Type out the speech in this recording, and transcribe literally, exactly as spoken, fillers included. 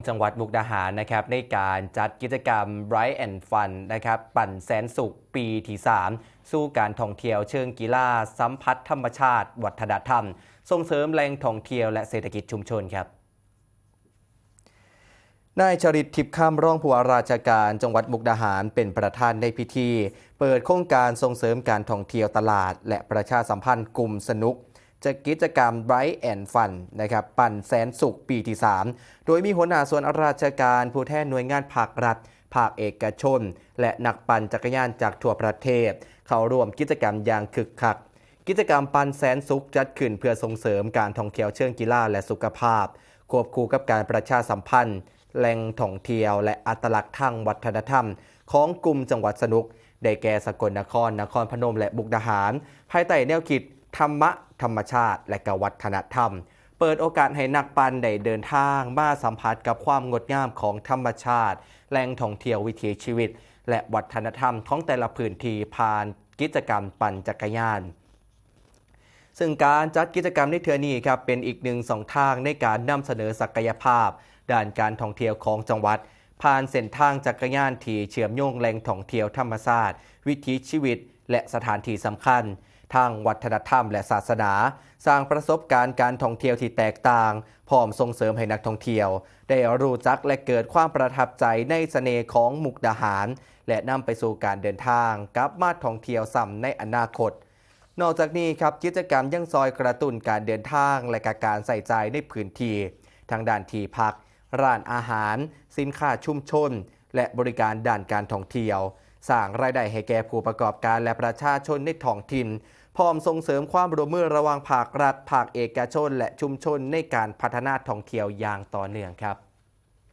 จังหวัดมุกดาหารนะครับ ในการจัดกิจกรรม Bright and Fun นะครับ ปั่นแสนสุขปีที่ สาม สู่การท่องเที่ยวเชิงกีฬา สัมผัสธรรมชาติ วัฒนธรรม ส่งเสริมแหล่งท่องเที่ยวและเศรษฐกิจชุมชนครับ นายชริต ทิพย์คำ รองผู้ว่าราชการจังหวัดมุกดาหาร เป็นประธานในพิธี เปิดโครงการส่งเสริมการท่องเที่ยวตลาด และประชาสัมพันธ์กลุ่มสนุก จากกิจกรรม Bright and Fun นะครับ ปั่นแสนสุขปีที่ สาม โดยมีหัวหน้าส่วนราชการ ผู้แทนหน่วยงานภาครัฐ ภาคเอกชน และนักปั่นจักรยานจากทั่วประเทศ เข้าร่วมกิจกรรมอย่างคึกคัก กิจกรรมปั่นแสนสุขจัดขึ้นเพื่อส่งเสริมการท่องเที่ยวเชิงกีฬาและสุขภาพ ควบคู่กับการประชาสัมพันธ์ แหล่งท่องเที่ยวและอัตลักษณ์ทางวัฒนธรรม ของกลุ่มจังหวัดสนุก ได้แก่สกลนคร นครพนม และมุกดาหาร ภายใต้แนวคิดธรรมะ ธรรมชาติ และกวัฒนธรรม เปิดโอกาสให้นักปั่นได้เดินทางมาสัมผัสกับความงดงามของธรรมชาติ แหล่งท่องเที่ยววิถีชีวิต และวัฒนธรรมของแต่ละพื้นที่ผ่านกิจกรรมปั่นจักรยาน ซึ่งการจัดกิจกรรมในเทื่อนี้ครับ เป็นอีกหนึ่งช่องทางในการนำเสนอศักยภาพ ด้านการท่องเที่ยวของจังหวัด ผ่านเส้นทางจักรยานที่เชื่อมโยงแหล่งท่องเที่ยวธรรมชาติ วิถีชีวิต และสถานที่สำคัญ ทางวัฒนธรรมและศาสนา สร้างประสบการณ์การท่องเที่ยวที่แตกต่าง พร้อมส่งเสริมให้นักท่องเที่ยว ได้รู้จักและเกิดความประทับใจในเสน่ห์ของมุกดาหาร และนำไปสู่การเดินทางกลับมาท่องเที่ยวซ้ำในอนาคต นอกจากนี้ครับ กิจกรรมยังซอยกระตุ้นการเดินทาง และกการใช้จ่ายในพื้นที่ ทางด้านที่พัก ร้านอาหาร สินค้าชุมชน และบริการด้านการท่องเที่ยว สร้างรายได้ให้แก่ผู้ประกอบการและประชาชนในท้องถิ่น พร้อมส่งเสริมความร่วมมือระหว่างภาครัฐ ภาคเอกชน และชุมชนในการพัฒนาท่องเที่ยวอย่างต่อเนื่องครับ